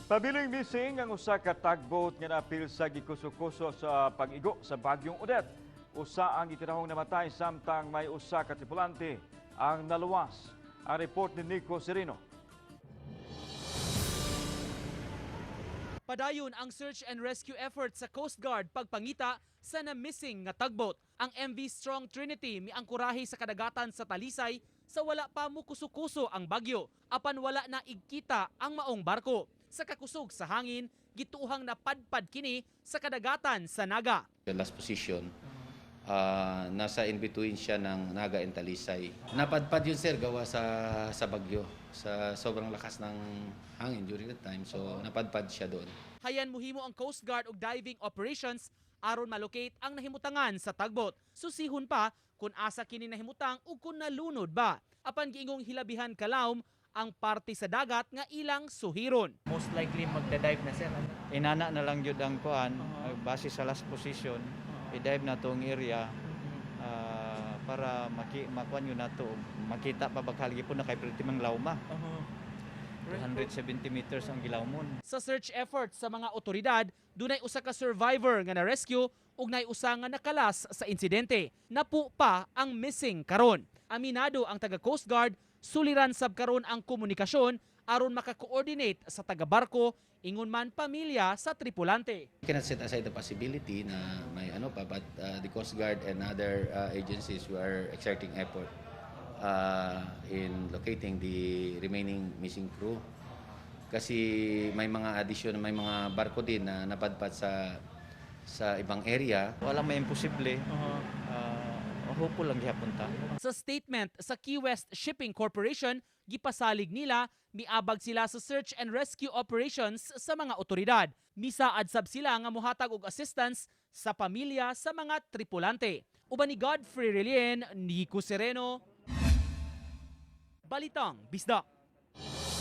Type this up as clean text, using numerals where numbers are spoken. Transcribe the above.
Pabiling missing ang usa ka tugboat nga naapil sa gikuso-kuso sa pag-igo sa Bagyong Odette. Usa ang gitinahong namatay samtang may usa ka tripulante ang naluwas. Ang report ni Nico Sereno. Padayon ang search and rescue effort sa Coast Guard pagpangita sa na-missing nga tugboat. Ang MV Strong Trinity miangkorahe sa kadagatan sa Talisay sa wala pa mukuso-kuso ang bagyo, apan wala na igkita ang maong barko. Sa kakusog sa hangin, gituohang napadpad kini sa kadagatan sa Naga. The last position, nasa in between siya ng Naga and Talisay. Napadpad yun, sir, gawa sa bagyo, sa sobrang lakas ng hangin during that time. So napadpad siya doon. Hayan muhimo ang Coast Guard og diving operations aron malocate ang nahimutangan sa tugboat. Susihon pa kung asa kini nahimutang ug kung nalunod ba. Apan giingong hilabihan kalawom ang parte sa dagat nga ilang suhiron. Most likely magda-dive na, sir, ano? Inana na lang gyud ang kuan, base sa last position, i-dive na tong area para makuan yun nato, makita pa baghal gyud na kay perti mang lawma. 270 meters ang gilawmon. Sa search effort sa mga otoridad, dunay usa ka survivor nga na-rescue ug nay usa nga nakalas sa insidente. Napu pa ang missing karon. Aminado ang taga Coast Guard, suliran sab karon ang komunikasyon aron maka-coordinate sa taga-barko ingon man pamilya sa tripulante. We cannot set aside the possibility na may ano pa, but the Coast Guard and other agencies were exerting effort in locating the remaining missing crew. Kasi may mga addition, may mga barko din na napadpad sa ibang area. Wala may imposible. Hopeful lang gihapon ta. Sa statement sa Key West Shipping Corporation, gipasalig nila miabag sila sa search and rescue operations sa mga otoridad. Misaad sab sila nga mohatag og assistance sa pamilya sa mga tripulante. Uban ni Godfrey Relien, Nico Sereno, Balitang Bisdak.